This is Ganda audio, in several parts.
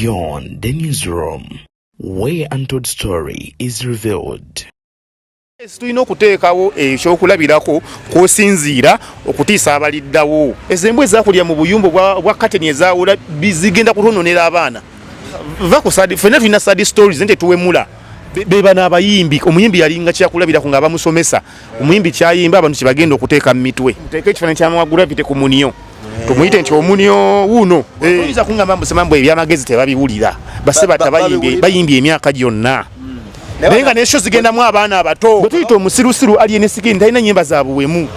Beyond the Newsroom, where untold story is revealed. Tulina okuteekawo ekyokulabirako kwosinziira okutiisa abaliddawo. Ezo embwa ezakulya mu buyumba obwa kateni ezaawula zigenda kutwononera abaana. Va ku sad, ffenna tulina sad stories naye tetuwemula. Be bano abayimbi, omuyimbi yalinga kyakulabirako nga bamusomesa, omuyimbi kyayimba abantu kyebagenda okuteeka mu mitwe. Muteeke ekifaananyi kya Muwa Gravity ku munyo, tumuyite nti omunyo wuuno. Oyinza kungamba mbu sema mbu ebyamagezi tebabiwulira, Basebatta bayimbye emyaka gyonna. Naye nga nesho zigendamu abaana abato. Bwe tuyita omusirusiru Alien Skin talina nnyimba za buwemu.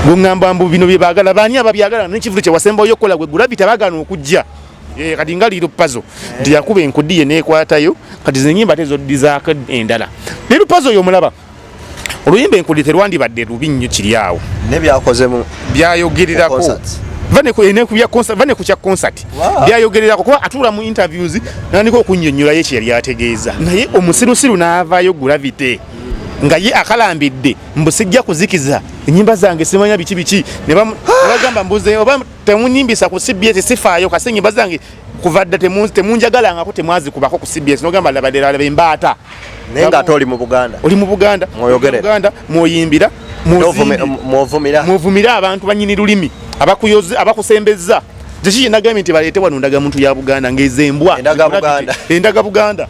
Gwe ŋŋamba mbu bino bye baagala, baani ababyagala? N'ekivvulu kye wasembayo okukola gwe Gravity abaagaana okujja. Kati nga Lil Pazo nti yakuba enkudi ye n'ekwatayo, kati zino ennyimba ate zoddizaako endala. Lil Pazo oyo omulaba oluyimba enkudi terwandibadde lubi nnyo kiri awo. Ne byakozemu byayogererako. Concerts. Va ne ku, ne ku bya concert, va ne ku kya concert. Byayogererako kuba atuula mu interviews n'atandika okunnyonnyolayo kye yali ategeeza. Naye omusirusiru n'avaayo Gravity nga ye akalambidde mbu sijja kuzikiza ennyimba zange simanya biki biki, ne bagamba mbuze oba temunyimbisa ku CBS sifaayo kasi ennyimba zange kuva dda temunjagalangako temwazikubako ku CBS. N'ogamba laba ddala laba embaata. Naye ng'ate oli mu Buganda. Oli mu Buganda. Mwoyogerera. Buganda mwoyimbira, mwovumira. Mwovumira abantu bannyini lulimi abakuyoze abakusembezza. Kiki kye nagambye nti baleete wano ndagamuntu ya Buganda ng'ezo embwa. Endaga Buganda. Endaga Buganda.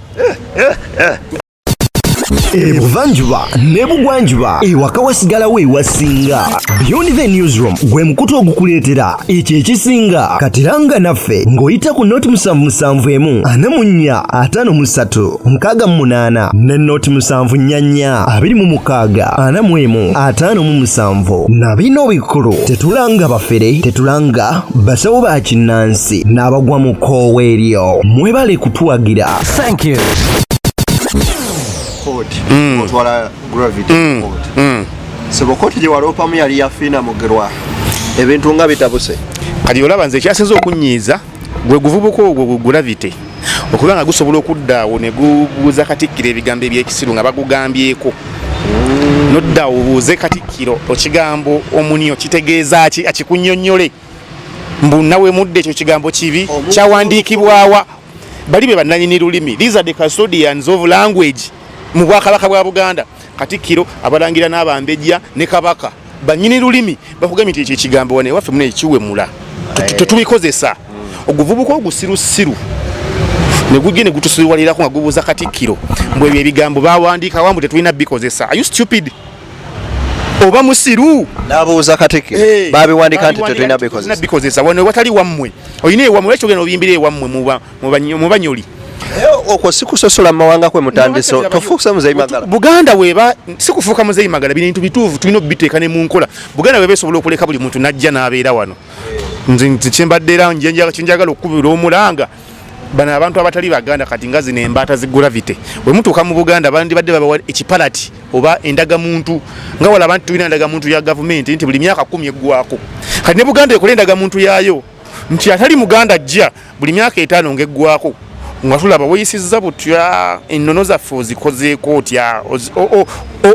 Ebuvanjuba ne bugwanjuba ewaka wasigalawo ewasinga. Beyond the Newsroom gwe mukutu ogukuleetera ekyo ekisinga. Katiranga naffe ng'oyita ku 077 44 53 68 ne 074 26 41 57. Na bino bikulu, tetulanga bafere, tetulanga basawo ba kinnansi n'abagwa mu kkoowa eryo. Mwebale kutuwagira. Thank you. Court. Otwala Gravity court. Sebo, kooti gye waloopamu yali ya Fiina Mugerwa, ebintu nga bitabuse. Kati olaba nze ekyasinze okunnyiiza gwe guvubuka ogwo gwe Gravity okuba nga gusobola okudda awo ne gubuuza Katikkiro ebigambo ebyekisiru nga bagugambyeko. Nodda awo obuuze Katikkiro ekigambo omunyo kitegeeza ki, akikunnyonnyole, mbu nawe mudde ekyo kigambo kibi kyawandiikibwawa? Bali be bannanyini lulimi, these are the custodians of language mu Bwakabaka bwa Buganda. Katikkiro, abalangira n'abambejja ne Kabaka bannyini lulimi bakugambye nti ekyo ekigambo wano ewaffe muna ekiwemula tetubikozesa. Oguvubuka ogusirusiru ne gujja ne gutusiruwalirako nga gubuuza Katikkiro mbu ebyo ebigambo bawandiika wambu tetulina bikozesa. Are you stupid oba musiru? N'abuuza Katikkiro babiwandika nti tetulina bikozesa. Bikozesa wano watali wammwe. Olina ewammwe, lwaki ogenda obiyimbira ewammwe mu Banyoli? Okwo si kusosola mu mawanga kwe mutandise? Tofuuse Muzeyi Magala? Buganda weba si kufuuka Muzeyi Magala, bintu bituufu tulina obiteeka ne mu nkola. Buganda weba esobola okuleka buli muntu najja n'abeera wano. Nze kyembadde era kyenjagala okukubira omulanga bano abantu abatali Baganda kati nga zino embaata zi Gravity, bwe mutuuka mu Buganda bandibadde babawa ekipalati oba endagamuntu nga walaba nti tulina endagamuntu ya gavumenti nti buli myaka 10 eggwako. Kati ne Buganda ekola endagamuntu yaayo nti atali Muganda ajja buli myaka 5 ng'eggwako, nga tulaba weeyisizza butya, ennono zaffe ozikozeeko otya,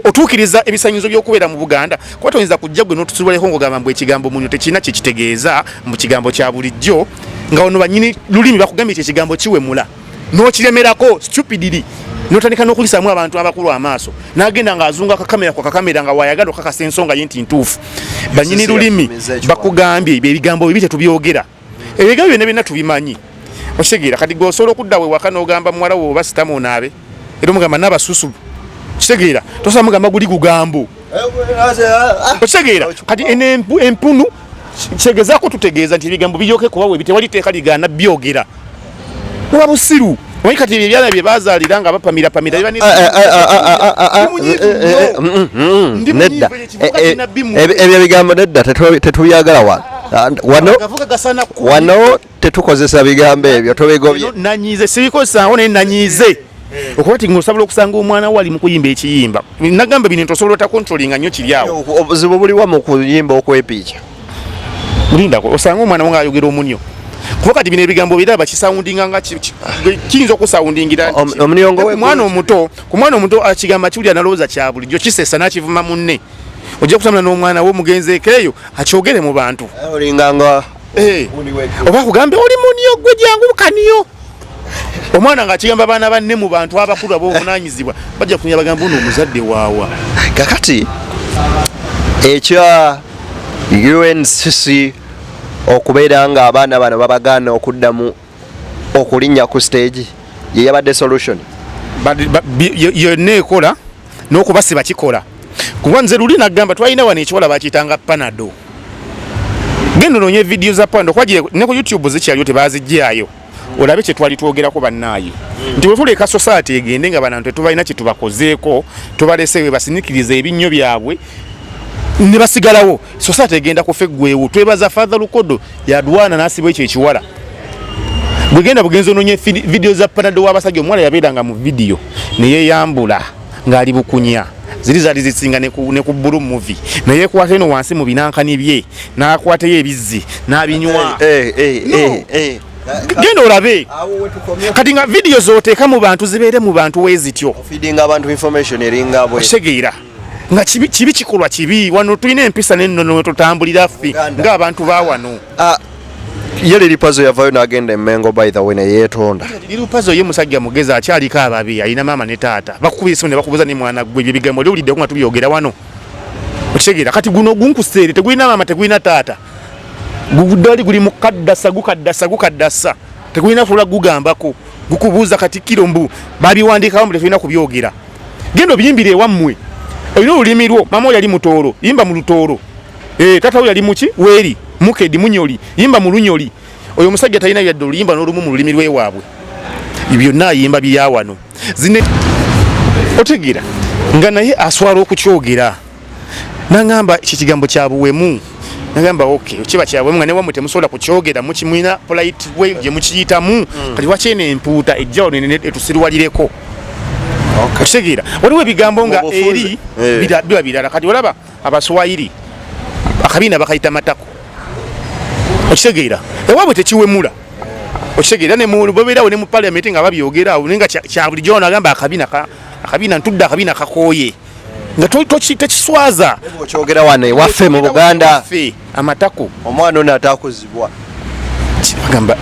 otuukiriza ebisanyizo by'okubeera mu Buganda. Kuba toyinza kujja gwe n'otusulwaleko ng'ogamba mbu ekigambo munyo tekirina kye kitegeeza mu kigambo kya bulijjo, nga wano bannyini lulimi bakugambye nti ekigambo kiwemula n'okiremerako stupidly n'otandika n'okulisaamu abantu abakulu amaaso, n'agenda ng'azunga akakamera ku kakamera nga wayagala okakasa ensonga ye nti ntuufu. Bannyini lulimi bakugambye ebyo ebigambo bibi tetubyogera, ebigambo byonna byonna tubimanyi, okitegeera? Kati gwe osobola okudda we waka n'ogamba muwala we oba sitamu onaabe era omugamba naabasusu, kitegeera? Tosobola mugamba guli gugambo, okitegeera? Kati eno empunu kyegezaako tutegeeza nti ebigambo biryoke kuba webi tewali teeka ligaana byogera, buba busiru. Omanyi kati ebyo ebyana bye bazaalira nga bapamirapamira biba Ndi Nedda. munyiivu, ekivuga kirina bimu. Ebyo ebigambo nedda, tetubyagala wano. Wano Gavuga gasana wano tetukozesa bigambo ebyo, tubigobye. Nanyiize, sibikozesawo naye nanyiize okuba ti ngaosobola okusanga omwana wo ali mu kuyimba ekiyimba. Nagamba bino nti osobola otacontrollinga nnyo kiri awo. Obuzibu buliwa mu kuyimba okwepiica? Lindako osanga omwana wo ng'ayogera omunyo, kuba kati bino ebigambo biraba kisoundinga nga kiyinza okusoundingira nti Omunyo ku mwana omuto akigamba kiwulira nalowooza kya bulijjo, kisesa n'akivuma munne. Ojja kutambula n'omwana wo mugenzeeko eyo akyogere mu bantu. Olinganga Oba akugambe oli munyo gwe, jangu kaniyo. Omwana ng'akigamba baana banne mu bantu abakulu ab'obuvunaanyizibwa bajja kunya bagamba ono omuzadde waawa. Kakati ekya UNCC okubeera nga abaana bano babagaana okuddamu okulinnya ku stage ye yabadde solution. Yonna ekola n'okubasiba kikola, kuba nze luli nagamba twalina wano ekiwala bakiyitanga Panado. Genda onoonye vidiyo za Panado kuba ne ku YouTube zikyaliyo, tebazigyayo, olabe kye twali twogerako bannaaye nti bwe tuleka society egende nga banantu tetubalina kye tubakozeeko, tubalese we basinikiriza ebinnyo byabwe ne basigalawo, society egenda kufa eggwewo. Twebaza Father Lukodo yadwana n'asiba ekyo ekiwala. Bwegenda bugenzi ononye vidiyo za Panado w'abasajja, omuwala yabeeranga mu vidiyo neyeyambula ng'ali bukunya, ziri zaali zisinga ne ku blue movie, naye ekwata eno wansi mu binankani bye n'akwatayo ebizzi n'abinywa. No. Genda olabe kati nga vidiyo z'oteeka mu bantu zibeere mu bantu weezityo. Feeding abantu information eringa bwe. Okitegeera nga kibi, kibi kikolwa kibi. Wano tulina empisa n'ennono we tutambulira ffe Uganda. ng'abantu ba wano. Ah, ye Lil Pazo yavayo n'agenda Emengo, by the way, neyeetonda. Lil Pazo ye musajja mugezi, akyaliko ababi, alina maama ne taata. Bakukubira esimu ne bakubuuza ne mwana gwe ebyo ebigambo oli owuliddeko nga tubyogera wano? Okitegeera kati guno gunkuseere tegulina maama, tegulina taata, gudali guli mu kaddasa, gukaddasa, gukaddasa, tegulina tula gugambako gukubuuza katikkiro mbu babiwandiikawo mbu tetulina kubyogera. Genda obiyimbire ewammwe, olina olulimi lwo. Maama wo yali Mutooro, yimba mu Lutooro. Taata wo yali muki weeri mukedi munyoli, yimba mu Lunyoli. Oyo omusajja talina yadde oluyimba n'olumu mu lulimi lwewaabwe, byonna ayimba bya wano. Zine otegeera nga naye aswala okukyogera, nangamba ekyo kigambo kya buwemu. Nagamba ok, kiba kya buwemu nga newammwe temusobola kukyogera, mukimwina polite way gye mukiyitamu. Kati lwaki eno empuuta ejja wano etusiruwalireko? Okitegeera waliwo ebigambo nga Mu bufunze. eri biba birala. Kati olaba Abaswayiri akabiina bakayita matako, okitegeera ewaabwe tekiwemula. Okitegeera ne babeerawo ne mu parliament nga babyogera awo, naye nga kya bulijjo. Wano agamba akabiina akabiina ntudde akabiina kakooye, nga tekiswaza. Okyogera wano ewaffe mu Buganda. Ewaffe, amatako. Omwana ono atakuzibwa. Bagamba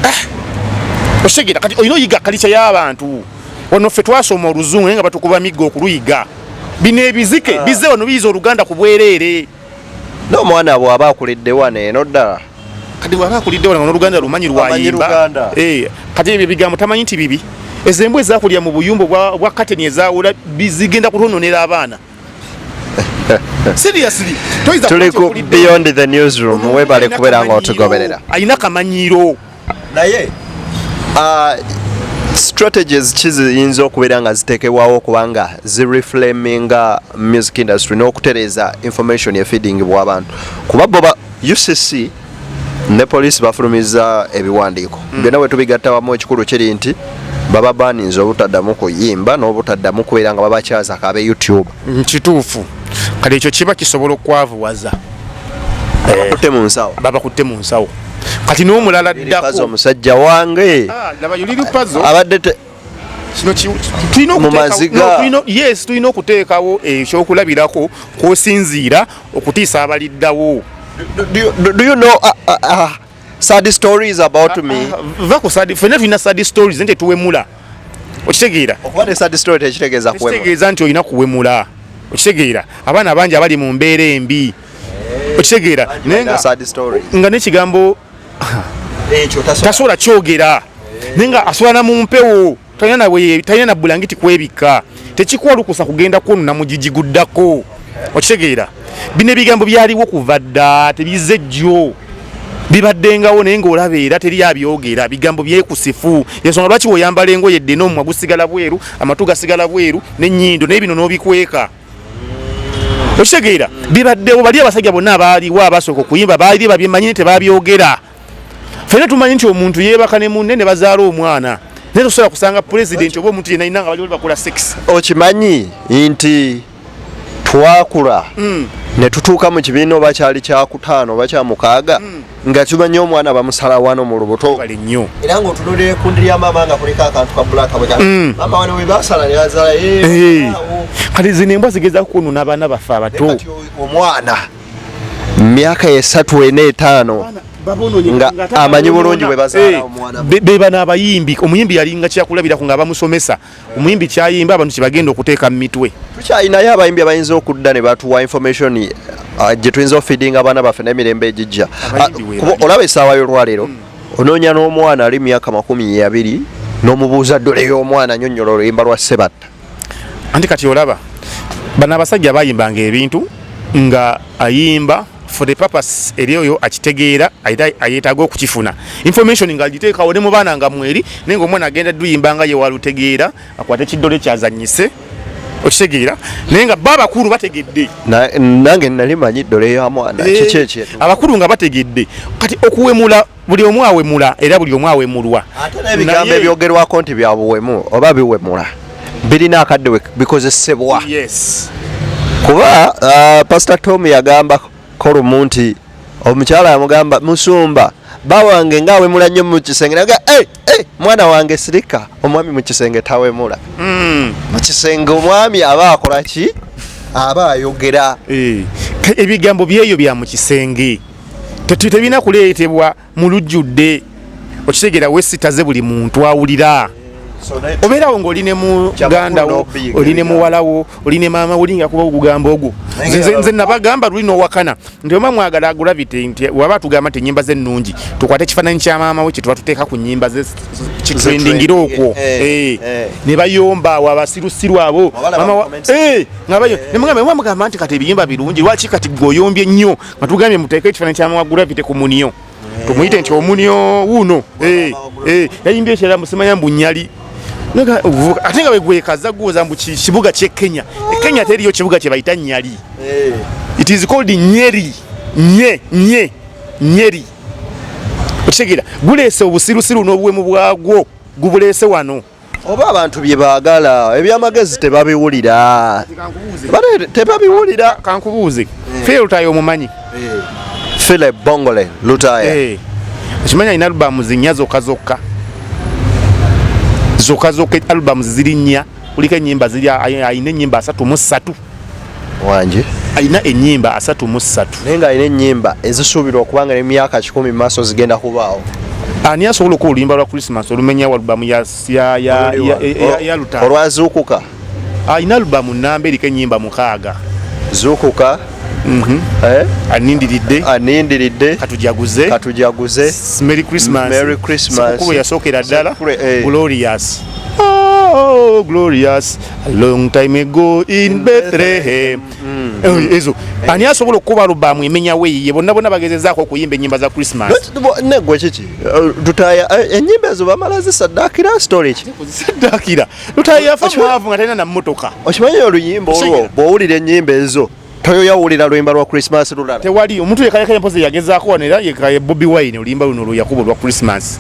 okitegeera kati olina oyiga kalica y'abantu. Wano ffe twasoma Oluzungu naye nga batukuba miggo okuluyiga. Bino ebizike bizze wano biyiza Oluganda ku bwereere. N'omwana bw'aba akulidde wano eno ddala. Kati bw'aba akulidde wano nga n'Oluganda lumanyi Amanyi lwayimba. Luganda. Kati ebyo ebigambo tamanyi nti bibi. Ezo embwa ezakulya mu buyumba obwa kateni ezaawula zigenda kutwononera abaana. Seriously, toyinza Tuli kuba ku okulidde Beyond the Newsroom. Ono Webale alina kubeera nga kamanyiiro. otugoberera. Alina kamanyiiro. Naye strategies ki ziyinza okubeera nga ziteekebwawo okubanga zireflaminga music industry n'okutereeza information efeedingibwa abantu? Kuba bo ba UCC ne police bafulumiza ebiwandiiko byonna, bwe tubigatta wamu, ekikulu kiri nti baba baninze obutaddamu kuyimba n'obutaddamu kubeera nga babakyaza kabe YouTube. Kituufu. Kati ekyo kiba kisobola okwavuwaza. Bakutte mu nsawo. Babakutte mu nsawo. Kati n'omulala Lil Pazo, ddako. Omusajja wange. Ah, laba yo Lil Pazo. Abadde Kino tulina Mu okuteekawo- maziga. No, yes, tulina okuteekawo ekyokulabirako kw'osinziira okutiisa abaliddawo. Do you know sad stories about me? Va ku sad, ffenna tulina sad stories naye tetuwemula. Okitegeera? Okuba ne sad story tekitegeeza kuwemula. Tekitegeeza nti olina kuwemula. Okitegeera abaana bangi abali mu mbeera embi, okitegeera, naye Balina sad stories. Nga n'ekigambo Ekyo tasobola kyogera, naye nga asobola na mu mpewo, talina na bulangiti kwebikka, tekikuwa lukusa kugenda kwonona mugigi guddako. Okitegeera bino ebigambo byaliwo kuva dda, tebizze jjo, bibaddengawo, naye ng'olaba era teri abyogera. Bigambo byekusifu. Ensonga lwaki weoyambala engoye eddene, omumwa gusigala bweru, amatu gasigala bweru n'ennyindo, naye bino n'obikweka. Okitegeera bibaddewo. Bali abasajja bonna abaaliwo abasooka okuyimba baali babyemanyi tebabyogera. Ffenna tumanyi nti omuntu yeebaka ne munne ne bazaala omwana, naye tosobola kusanga pulezidenti oba omuntu yenna yenna nga baliwo bakola sex. Okimanyi nti twakula ne tutuuka mu kibiina oba kyali kyakutaano oba kyamukaaga nga tumanyi omwana bamusala wano mu lubuto. Bali nnyo. Era ng'otunulira ekundi lya maama nga kuliko akantu ka black bwe maama wano we basala ne bazala. Kati zino embwa zigezaako kwonona abaana baffe abato. Kati omwana myaka 3, 4, 5. Nga amanyi bulungi bwe bazaala omwana. Be bano abayimbi, omuyimbi yalinga kyakulabirako nga bamusomesa, omuyimbi kyayimba abantu kyebagenda okuteeka mu mitwe. Tukyalinayo abayimbi abayinza okudda ne batuwa information gye tuyinza ofeedinga abaana baffe n'emirembe egijja. Abayimbi we Kuba bali. olaba essaawa y'olwaleero onoonya n'omwana ali myaka 20 n'omubuuza ddole y'omwana nnyonnyola oluyimba lwa Sebatta. Anti kati olaba bano abasajja bayimbanga ebintu nga ayimba for the purpose eri oyo akitegeera era ayetaaga okukifuna information nga agiteekawo ne mu baana nga mweri, naye nga omwana agenda duyimba nga ye walutegeera, akwate kiddole kyazanyise, okitegeera, naye nga bo abakulu bategedde. Nange nali manyi ddole ya mwana kiki ekyetu. Abakulu nga bategedde. Kati okuwemula, buli omu awemula era buli omu awemulwa. Ate n'ebigambo ebyogerwako nti bya buwemu oba biwemula birina akadde we bikozesebwa. Kuba Pastor Tom yagambako lumu nti omukyala yamugamba, musumba ba wange ngaawemula nnyo mu kisenge, naga hey, hey, mwana wange sirika, omwami mu kisenge tawemula. Mu kisenge omwami aba akola ki? Aba ayogera. Ebigambo byeyo bya mu kisenge tebirina kuleetebwa mu lujjudde, okitegeera, wesitaze buli muntu awulira. Obeerawo ng'oli ne muganda wo, oli ne muwala wo, oli ne maama, oli nga kuba ogugamba ogwo. Nze nabagamba luli n'owakana nti oba mwagala Gravity, nti waba atugamba nti ennyimba ze ennungi, tukwate ekifaananyi kya maama we kye tuba tuteeka ku nnyimba ze kitrendingira okwo. Ne bayomba awo abasirusiru abo. Obalaba Mama mu comments. Nga bayo ne mugamba, mugamba nti kati ebiyimba birungi, lwaki kati gwe oyombye nnyo nga tugambye muteeke ekifaananyi kya mama wa Gravity ku munyo, tumuyite nti omunyo wuno. Yayimbye ekirala musimanya mbu nyali. Naga, ate nga bwegwekaza guwoza mbu kibuga ky'e Kenya. E Kenya teriyo kibuga kye bayita Nyali. It is called Nyeri. Nye, nye, Nyeri. Okitegeera, guleese obusirusiru n'obuwemu bwagwo, gubuleese wano. Oba abantu bye baagala ebyamagezi tebabiwulira. Bale tebabiwulira. Kankubuuze, Phil Lutaaya omumanyi? Philip Bongole Lutaaya. Okimanyi alina albums nnya zokka zokka. Zokka zokka albums ziri nnya. Kuliko ennyimba ziri, alina ennyimba 33. Wangi. Alina ennyimba 33. Naye ng'alina ennyimba ezisuubirwa okuba nga n'emyaka 100 mu maaso zigenda kubaawo. Ani asobola okuba oluyimba lwa Christmas olumenya album ya Lutaaya? Olwazuukuka. Alina album nnamba eriko ennyimba 6. Zuukuka. Anindiridde. Anindiridde. Katujaguze. Katujaguze. Merry Christmas. Merry Christmas. Sikukulu yasookera ddala. Sikukulu. Glorious. Oh, glorious. A long time ago in Bethlehem. Ezo. Ani asobola okukuba album emenya weeyiye? Bonna bonna bagezezaako okuyimba ennyimba za Christmas. Negwe kiki? Lutaaya, ennyimba ezo bamala zisaddaakira story ki? Zisaddaakira. Lutaaya yafa mwavu nga talina na mmotoka. Okimanyi oluyimba olwo, Okitegera? bw'owulira ennyimba ezo toyoyawulira luyimba lwa Christmas lulala. Tewali omuntu yekalekale mpozi yagezaako wano era ye Bobi Wine oluyimba luno lwe yakuba olwa Christmas.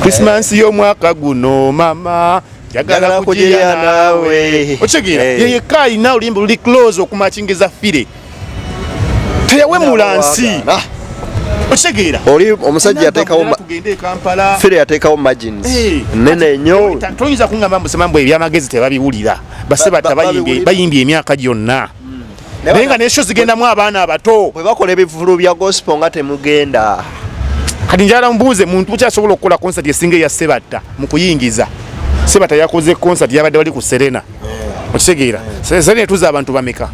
Christmas y'omwaka guno mama njagala Njagala kugirya kugirya naawe. naawe. Okitegeera? Ye yekka alina oluyimba luli close okumakingiza Philly. Teyawemula nsi. Okitegeera? Oli omusajja yateekawo Tugende e Kampala. Philly yateekawo margins nnene nnyo. Toyinza kungamba mbu sema mbu ebyamagezi tebabiwulira. Basebatta Babiwulira. bayimbye emyaka gyonna. Naye nga n'esho zigendamu abaana abato. Bwe bakola ebivvulu bya gospel nga temugenda. Kati njagala mbuuze muntu ki asobola okukola concert esinga eya Sebatta mu kuyingiza? Sebatta yakoze concert yabadde wali ku Serena. Okitegeera? Serena etuuza abantu bameka?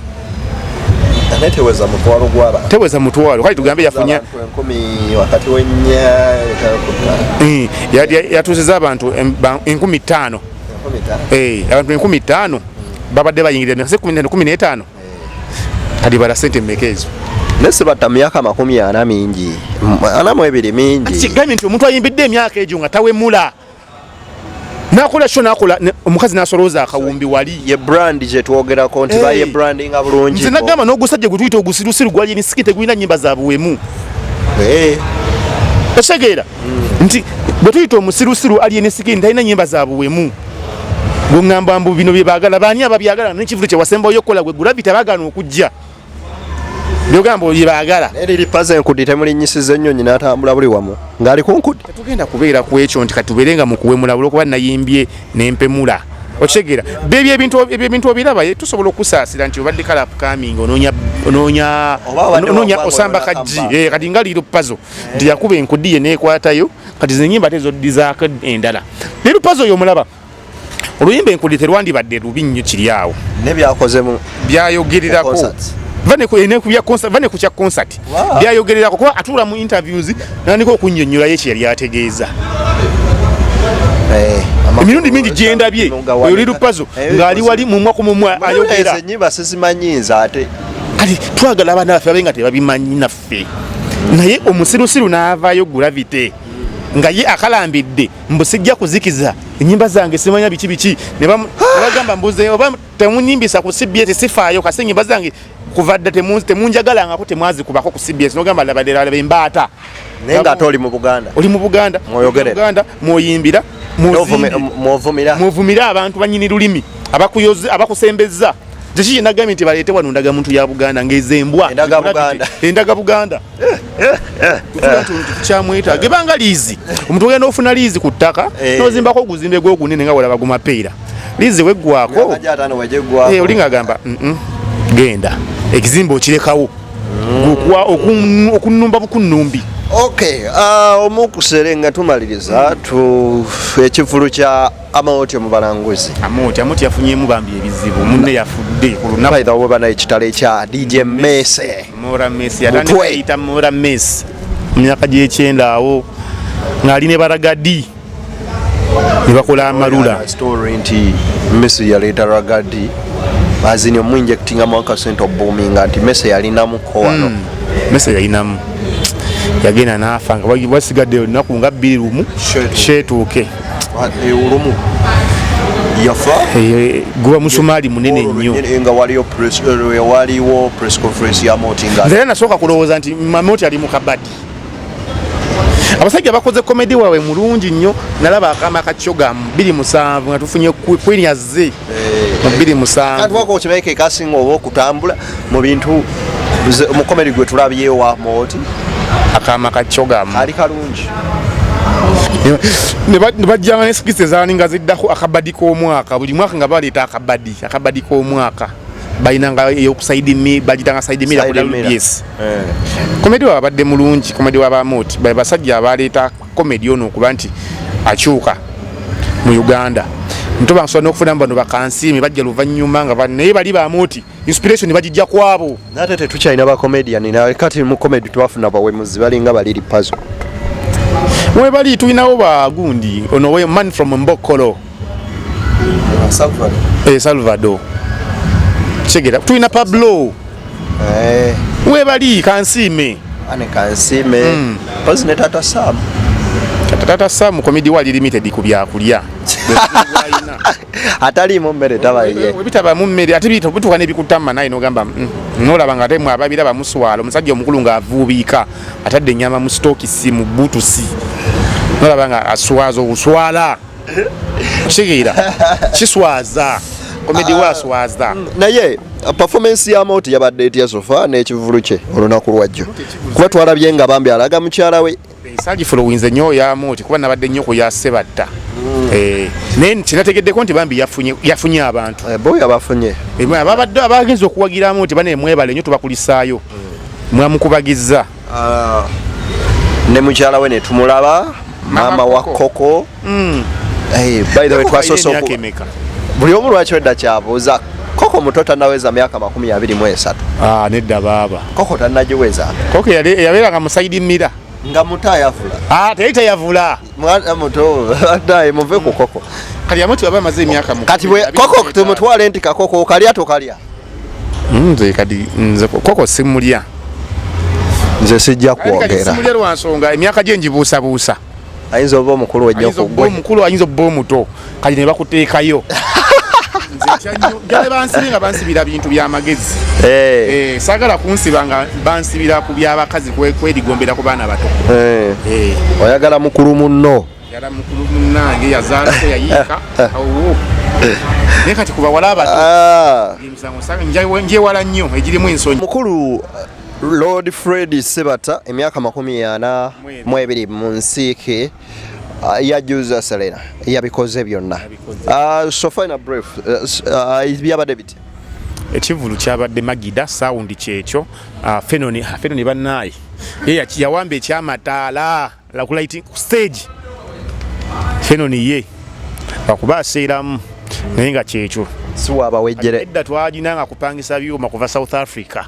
Naye teweza mutwalo gw'abantu. Teweza mutwalo. Kale tugambe yafunye Abantu enkumi wakati w'ennya, etaano ku ttaano. Yatuuziza abantu 5,000. 5,000. Abantu 5,000 babadde bayingirira emeka? Kumi n'etaano, kumi n'etaano. Kati bala ssente mmeka ezo? Naye Sebatta myaka 40 mingi. 42 mingi. Kati kigambye nti omuntu ayimbidde emyaka egyo nga tawemula. N'akola kyo, n'akola, ne, omukazi n'asolooza akawumbi wali. Ye brand gye twogerako nti baye brandinga bulungi. Nze nagamba n'ogusajja gwe tuyita ogusirusiru gwali emisiki tegulina nnyimba za buwemu. Okitegeera? Nti bwe tuyita omusirusiru ali emisiki talina nnyimba za buwemu. Bwe ŋŋamba mbu bino bye baagala, baani ababyagala? N'ekivvulu kye wasembayo okukola gwe Gravity abaagaana okujja. By'ogamba bye baagala. Naye liri paza enkudi temulinnyisiza ennyonyi n'atambula buli wamu ng'ali ku nkudi. Tetugenda kubeera ku ekyo nti kati tubeere nga mu kuwemula olw'okuba nayimbye n'empemula. Okitegeera? Bebyo ebintu, ebyo ebintu obiraba, ye tusobola okusaasira nti obadde kala upcoming, onoonya onoonya Oba obadde onoonya wagwa osamba ng'olina kajji. comeback. Eh, kati nga Lil Pazo nti yakuba enkudi ye neekwatayo, kati zino ennyimba ate zoddizaako endala. Lil Pazo oyo omulaba, oluyimba enkudi terwandibadde lubi nnyo kiri awo. Ne byakozemu Byayogererako. Ku concerts. Va ne ku- ne ku bya concert, va ne ku kya concert. Byayogererako kuba atuula mu interviews nandika okunnyonnyolayo ekyo yali ategeeza. Emirundi mingi gyendabye oyo Lil Pazo ng'ali wali mumwa ku mumwa ayogera. Enyimba sizimanyi nze ate. Kati twagala abaana baffe babe nga tebabimanyi naffe, naye omusirusiru n'avaayo Gravity nga ye akalambidde mbu sijja kuzikiza enyimba zange, simanya biki biki, ne bagamba mbuze oba temunyimbisa ku CBS, sifaayo kasi enyimba zange kuva dda temunjagalangako, temwazikubako ku CBS. Nogamba laba laba embaata. Naye nga ate oli mu Buganda. Oli mu Buganda. Mwoyogerera. Buganda mwoyimbira, mwozimbye. Mwovumira. Mwovumire abantu banyini lulimi abakuyoze, abakusembeza. Kiki kyenagambye nti baleete wano ndagamuntu ya Buganda ng'ezembwa. Endaga Buganda. Endaga Buganda tukyamwetaaga ebanga liizi. Omuntu ogenda ofuna liizi ku ttaka, nozimbako oguzimbe gwogunene nga walaba gumapeera, liizi weggwako. Myaka gy'ataano wegyeggwako. Eh, oli ng'agamba, genda ekizimbe okirekawo." Okunumba bukunumbi. Okay, omukusere nga tumaliriza tu ekivulu kya Amooti mu balanguzi. Amooti, Amooti yafunyemu bambi ebizibu, munne yafudde ku lunaku. By the way, bana, ekitalo ekya DJ Mese. Mora Messi. Mutwe. Yatandika kuyita Mora Messi mu myaka gy'ekyenda awo ng'ali ne Baragadi ne bakola amalula. Story nti Messi yaleeta Ragadi azini omuinjectingamu akasente obuuminga nti Messi yalinamuko wano. Messi yalinamu, yagenda n'afa nga wasigadde olunaku nga 21. Sheetuuke. Sheetuuke. Olumu yafa. Guba musumaali munene nnyo. Nga waliyo waliwo press conference ya Moti nga Nze era nasooka kulowooza nti Mamoti ali mu kabadi. Abasajja bakoze comedy waabwe mulungi nnyo. Nalaba akama ka Choga mu 27 nga tufunye Queen azze mu 27. Kantu wako okimanyi ke kasinga oba okutambula mu bintu mu comedy gwe tulabyewo Moti. Akama ka Chogamu ali kalungi. Ne bajjanga ne skits ezaali nga ziddako akabadi k'omwaka. Buli mwaka nga baleeta akabadi, akabadi k'omwaka balinanga eyoku side mi bagitanga side mirror ku Side mirror. WBS. Comedy waabwe abadde mulungi. Comedy w'Abamoti be basajja abaleeta comedy ono okuba nti akyuka mu Uganda. Ntoba nsobola n'okufunamu bano bakansiimi bajja luvannyuma nga naye bali Bamoti inspiration bagijja kwabo. Nate tetukyalina bacomedian naye kati mu comedy twafuna bawemuzi balinga baliri Pazo. Webali tulinawo bagundi ono we man from Mbokolo. Eh, Salvador kigera, tulina Pablo. Webali Kansiime. Ane Kansiime pozi ne Tata Sam. Tata Sam comedy wali limited ku byakulya. Ataliimu mmere taba ye. Webitaba mu mmere ate bituuka n'ebikutama naye nogamba, nolaba nga ate mwe ababiraba muswala, omusajja omukulu ng'avuubiika atadde ennyama mu sitookisi mu butusi, nolaba nga aswaza obuswala. Kitegeera kiswaza, comedy we aswaza. Naye performance ya Moti yabadde etya so far n'ekivulu kye olunaku lwajjo? Kuba twalabye nga bambi alaga mukyala we. Saagifollowinze nnyo ya Moti kuba nabadde nnyo ku ya Sebatta. Eh, naye kinategeddeko nti bambi yafunye abantu. Boy abafunye. Eh, ababadde abagenza okuwagira Amoti bane, mwebale nnyo, tubakulisaayo, mwamukubagizza. Ah, ne mukyala we ne tumulaba, maama wa Koko. Koko. Eh, by the way, twasoose Emyaka emeka? Buli omu lwaki wedda kyabuuza, Koko muto tannaweza myaka 23. Ah, nedda baaba. Koko tannagiweza. Koko yabeeranga mu side mirror. Nga muto ayavula. Ah, teyali teyavula. Mwana muto naye muve ku Koko. Kati Amoti waba amaze emyaka Kati bwe Koko tumutwale nti kakoko okalya tokalya? Nze kati nze Koko simulya. Nze sijja Kati kati kwogera. Simulya lwa nsonga emyaka gye ngibuusabuusa. Ayinza oba omukulu ennyo Ayinza ku obba gwe. omukulu, ayinza obba omuto, kati ne bakuteekayo. Nze ntya nnyo, njala bansibe nga bansibira bintu by'amagezi. Eh, saagala kunsiba nga bansibira ku byabakazi kwerigombera ku baana bato. Eh. Oyagala mukulu munno. Yala mukulu munnange yazaalako yayiika awo, naye kati ku bawala abato emisango njewala nnyo egirimu ensonyi. Mukulu Lord Fred Sebata, emyaka 42 mu nsiike. Yajuza Serena yabikoze byonna. So final brief, byabadde biti Ekivulu kyabadde Magida sound kyekyo. Fenon Fenon bannaye ye yawamba ekyamataala la ku lighting ku stage. Fenon ye akuba aseeramu naye nga kyekyo. Si waabawejjere. Edda twagina nga kupangisa byuma kuva South Africa,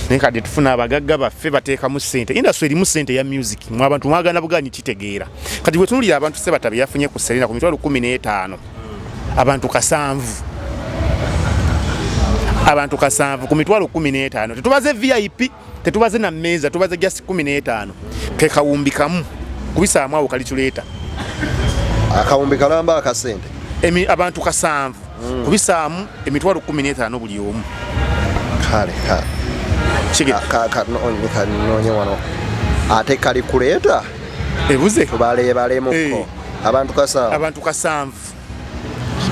naye kati tufuna abagagga baffe bateekamu ssente. Industry erimu ssente ya music, mwe abantu mwagana buganyi kitegeera. Kati bwetunulira abantu Sebata bye yafunye ku Serena ku 150,000, abantu 7, abantu 7 ku 15,000. Tetubaze VIP, tetubaze na mmeeza, tubaze just 15, ke kawumbi kamu kubisaamu awo kalituleeta. Akawumbi kalamba akasente. Abantu 7 kubisaamu 15,000 buli omu. Kale kale. Kanoonye wano ate kalikuleeta ebuze tubaleebalemuko abantu 7, abantu 7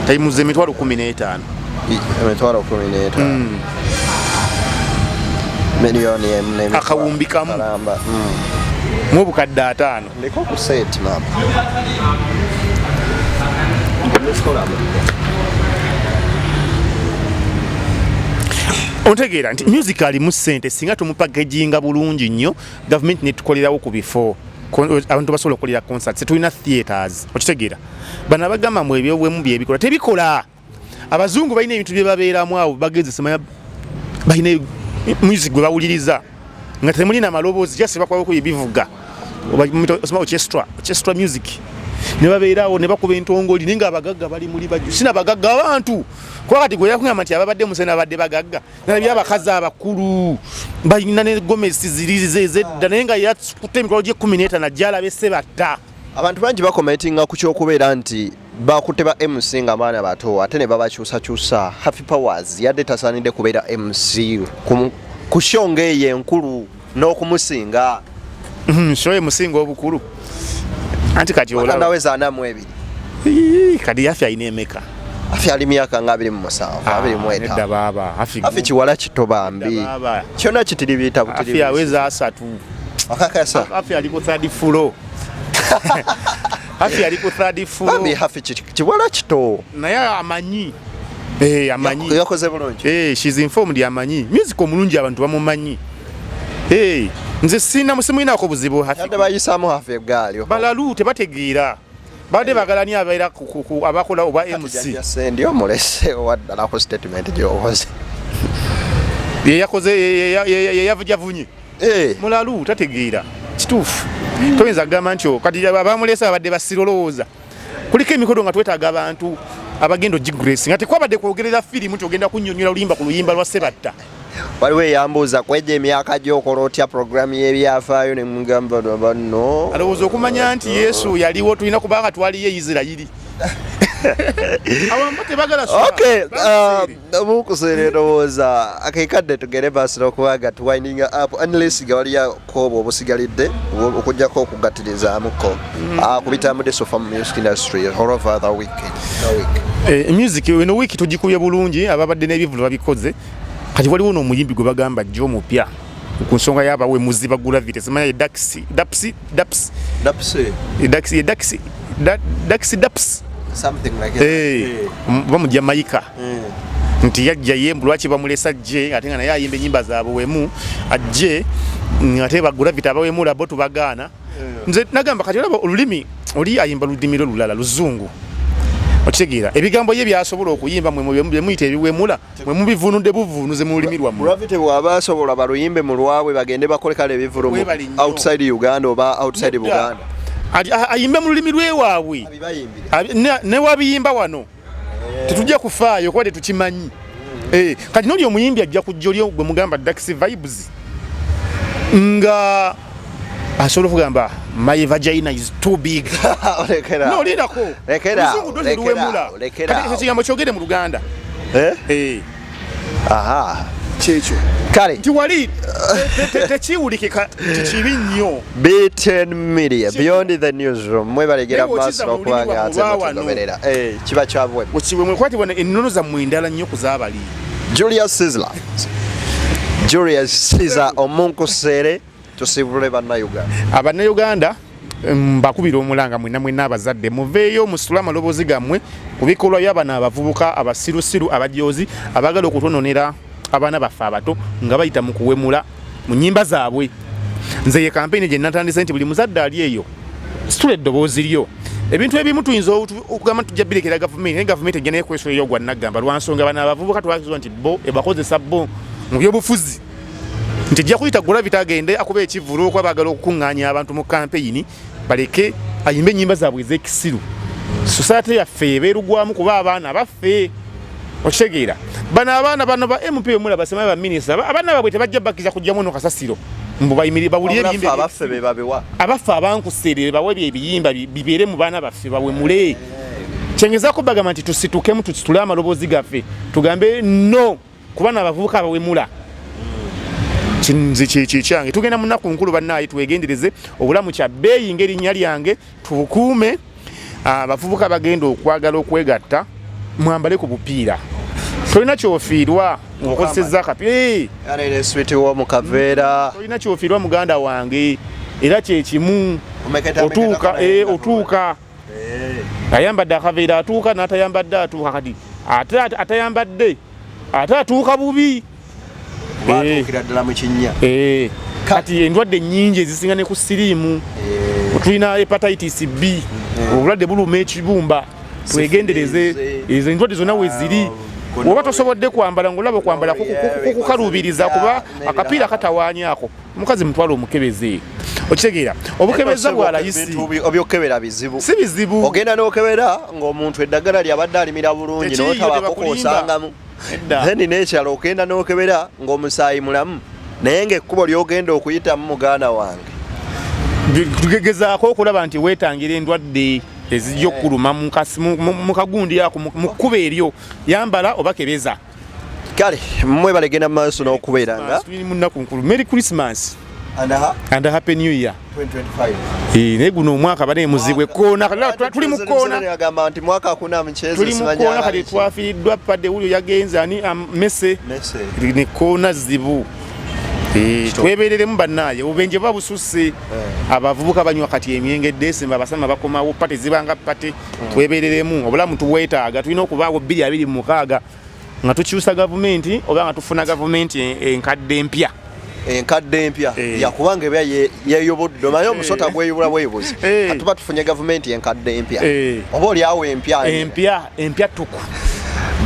tayimuza 15,000. 15,000, miliyoni emu n'emitwalo. Akawumbi kamu. Kalamba. Mu 500,000. Ndiko ku set mama. Ontegeera nti music alimu ssente singa tumupackaginga bulungi nnyo, gavumenti netukolerawo ku bifo abantu basobola okukolera concerts. Tulina theatres, okitegeera? Bano abagamba mu ebyobwemu byebikola tebikola. Abazungu balina ebintu bye babeeramu awo bageze simanya balina music gwe bawuliriza nga temulina maloboozi, just bakwako ebivuga osoma orchestra music ne babeerawo ne bakuba entongoli, naye nga abagagga bali muli bajju sina bagagga abantu kuba kati gwe yakugamba nti ababadde musena abadde bagagga nalabye abakazi abakulu balina ne gomesi ziri ezedda, naye nga yakutte emitwalo gye 15 ajja alabe Sebatta. Abantu bangi bakomentinga ku kyokubeera nti bakutte ba MC nga baana bato ate ne babakyusakyusa. Happy Powers yadde tasaanidde kubeera MC ku show ng'eyo enkulu n'okumusinga. Show emusinga obukulu anti kati olaba Atandaweza 42. Ii, kati Haffy alina emeka? Haffy ali myaka nga 27, 25. Nedda baaba, Haffy Haffy kiwala kito bambi. Nedda baaba. Kyonna kitiribiita Haffy butiribiita. aweza 30. Akakasa. Haffy ali ku third floor. Haffy ali ku third floor. Bambi Haffy kiwala kito. Naye amanyi. Amanyi. Yakoze bulungi. She's informed, amanyi. Music omulungi abantu bamumanyi. Nze sina musimwinako buzibu Haffy. Yadde bayisaamu Haffy eggaali. Balalu tebategeera. Badde baagala ni abeera abakola oba MC. Jajja Sendi omulese owa ddala ku statement gy'okoze. Ye yakoze, ye yavujavunye. Mulalu tategeera. Kituufu. Toyinza kugamba nti kati abamulese abadde basirolowooza. Kuliko emikono nga twetaaga abantu abagenda ogigrace nga tekwabadde kwogerera firimu nti ogenda kunnyonnyola oluyimba ku luyimba lwa Sebatta. Waliwo eyambuuza kwejja emyaka gy'okola otya programu y'ebyafaayo ne mugamba banno. Alowooza okumanya nti Yesu yaliwo tulina kubanga twaliyo e Isirayiri. Abamu tebagala sula. Okay, Bamuseere. Mukuseera ndowooza akekadde tugere maaso n'okubanga tuwinding up unless nga waliyo obwo obusigalidde okuggyako okugattirizaamuko ku bitambudde so far mu music industry all over the weekend. The week. Music eno wiiki tugikubye bulungi, ababadde n'ebivulu babikoze. Kati waliwo n'omuyimbi gwe bagamba ajja omupya ku nsonga y'abawemuzi ba Gravity, simanya ye Daxi, Dapsi, Daps. Dapsi. Ye Daxi, ye Daxi, Daxi, Daps. Something like that. Ba mu Jamaica. Nti yajja ye mbu lwaki bamulesa ajje ate nga naye ayimba ennyimba zaabwe wemu ajje, ate ba Gravity abawemula bo tubagaana. Nze nagamba kati olaba olulimi oli ayimba lulimi lwe lulala luzungu. Okitegeera ebigambo ye byasobola okuyimba mwe mwe muyita ebiwemula mwe mubivunudde buvunuze mu lulimi lwammwe. Gravity bw'aba asobola baluyimbe mu lwabwe bagende bakole kale ebivulu mu Webale nnyo. outside Uganda oba outside Nedda. Buganda. Ayimbe mu lulimi lwewaabwe. Abibayimbire. Ne wabiyimba wano tetujja kufaayo kuba tetukimanyi. Kati n'oli omuyimbi ajja kujja oli gwe mugamba Daxi Vibes nga asobola okugamba my vagina is too big. Lekera. No, lindako. Lekera. Oluzungu lwo Lekera. teruwemula. Lekera. Kati ekyo kigambo kyogere mu Luganda. Aha. Kyekyo. Kale. Nti wali tekiwulikika nti kibi nnyo. B10 Media, Beyond the Newsroom. Mwebalegera Naye bw'okiza maaso mu lulimi okubanga lwammwe ate lwa wano. mutugoberera. Kiba kyabwe. Okiwe kwati wano ennono zammwe endala nnyo ku zaabali. Julius Caesar. Julius Caesar omunkuseere tusibule bannayuganda. Abannayuganda Mbakubira omulanga mwenna mwenna abazadde, muveeyo musitule amaloboozi gammwe ku bikolwa by'abano abavubuka abasirusiru abajoozi abaagala okutwononera abaana baffe abato nga bayita mu kuwemula mu nnyimba zaabwe. Nze ye kampeyini gye natandise nti buli muzadde ali eyo situla eddoboozi lyo. Ebintu ebimu tuyinza okugamba nti tujja birekera gavumenti, naye gavumenti ejja naye kwesolera ogwa naggamba lwa nsonga bano abavubuka twakizwa nti bo ebakozesa bo mu byobufuzi, nti ejja kuyita Gravity agende akuba ekivvulu okuba baagala okukuŋŋaanya abantu mu kampeyini baleke ayimbe ennyimba zaabwe ez'ekisiru. Society yaffe ebeerugwamu kuba abaana baffe, okitegeera, bano abaana bano ba MP omulaba sema ba minisita abaana baabwe tebajja bakkiriza kujjamu no kasasiro mbu bayimirire bawulire ebiyimba. Abaffe be babiwa. Abaffe abankuseerere bawe ebyo ebiyimba bibeere mu baana baffe bawemule. Kyengezaako bagamba nti tusitukemu, tusitule amaloboozi gaffe tugambe no kuba n'abavubuka abawemula. Nze kyekyange, tugenda mu nnaku nkulu bannaaye, twegendereze obulamu kya bbeeyi ng'erinnya lyange, tubukuume. Abavubuka bagenda okwagala okwegatta, mwambale ku bupiira, tolina kyofiirwa ng'okozesezza akapiira, tolina kyofiirwa muganda wange, era kyekimu otuuka otuuka ayambadde akaveera atuuka, n'atayambadde atuuka, kati ate atayambadde ate atuuka bubi. Batuukira ddala mu kinnya. Kati endwadde nnyingi ezisinga ne ku siriimu, tulina hepatitis B, obulwadde buluma ekibumba, twegendereze ezo endwadde zonna weziri. Oba tosobodde kwambala ng'olaba okwambala kukukaluubiriza kuba akapiira katawaanyaako, omukazi mutwale omukebeze, okitegeera, obukebeza bwa layisi. Obyokebera bizibu. Si bizibu. Ogenda n'okebera ng'omuntu eddagala lyabadde alimira bulungi n'otabako k'osangamu. Then n'ekyalo ogenda n'okebera ng'omusaayi mulamu, naye ng'ekkubo ly'ogenda okuyitamu muganda wange. Tugegezaako okulaba nti weetangira endwadde ezijja okukuluma mu kagundi ako mu kkubo eryo, yambala oba kebeza. Kale mwebale genda mu maaso n'okubeera nga tuli mu nnaku nkulu. Merry Christmas and a happy new year 2025. Naye guno omwaka bane muzibu, ekkoona tuli mu kkoona. Agamba nti mwaka hakuna mchezo. Tuli mu kkoona kati, twafiiriddwa padde wulyo yagenze ani mese nekkoona zibu. Twebereremu bannaaye, obubenje buba bususse, abavubuka banywa kati emyenge Desemba, abasama bakomawo, party zibanga party. Twebereremu, obulamu tubwetaaga, tulina okubaawo 2026 nga tukyusa gavumenti oba nga tufuna gavumenti enkadde empya. Enkadde empya yakubanga eba yeyubudde, omanyi omusota gweyubula bweyibuzi. Katuba tufunye gavumenti enkadde empya oba oliawo empya. Empya, empya tuku.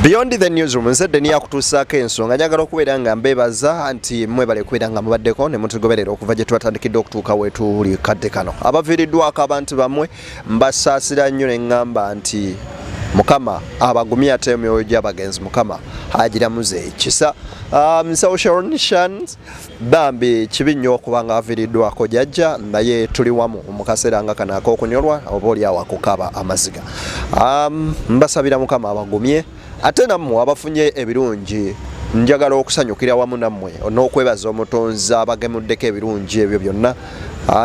Beyond the Newsroom, nze Deni yakutuusaako ensonga. Njagala okubeera nga mbeebaza nti mwebale kubeera nga mubaddeko ne mutugoberera okuva gye twatandikidde okutuuka wetuli kadde kano. Abaviiriddwako abantu bammwe mbasaasira nnyo ne ŋŋamba nti Mukama abagumye, ate emyoyo gy'abagenzi Mukama agiramuze ekisa. Nsawo Sharon Shans, bambi kibi nnyo okuba nga aviiriddwako jajja, naye tuli wamu mu kaseera nga kano ak'okunyolwa oba oli awo akukaba amaziga. Mbasabira Mukama abagumye, ate nammwe abafunye ebirungi njagala okusanyukira wamu nammwe n'okwebaza Omutonzi abagemuddeko ebirungi ebyo byonna.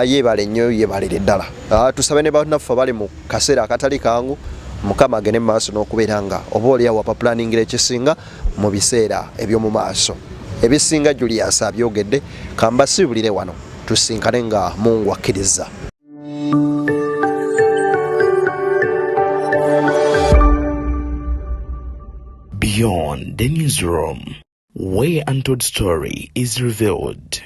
Yeebale nnyo, yeebalire ddala. Tusabe ne bannaffe abali mu kaseera akatali kangu, Mukama agende mu maaso n'okubeera nga oba oli awo abapulaningira ekisinga mu biseera eby'omu maaso. Ebisinga Julius abyogedde, kambasiibulire wano, tusinkane nga Mungu akkiriza. Beyond the Newsroom, where untold story is revealed.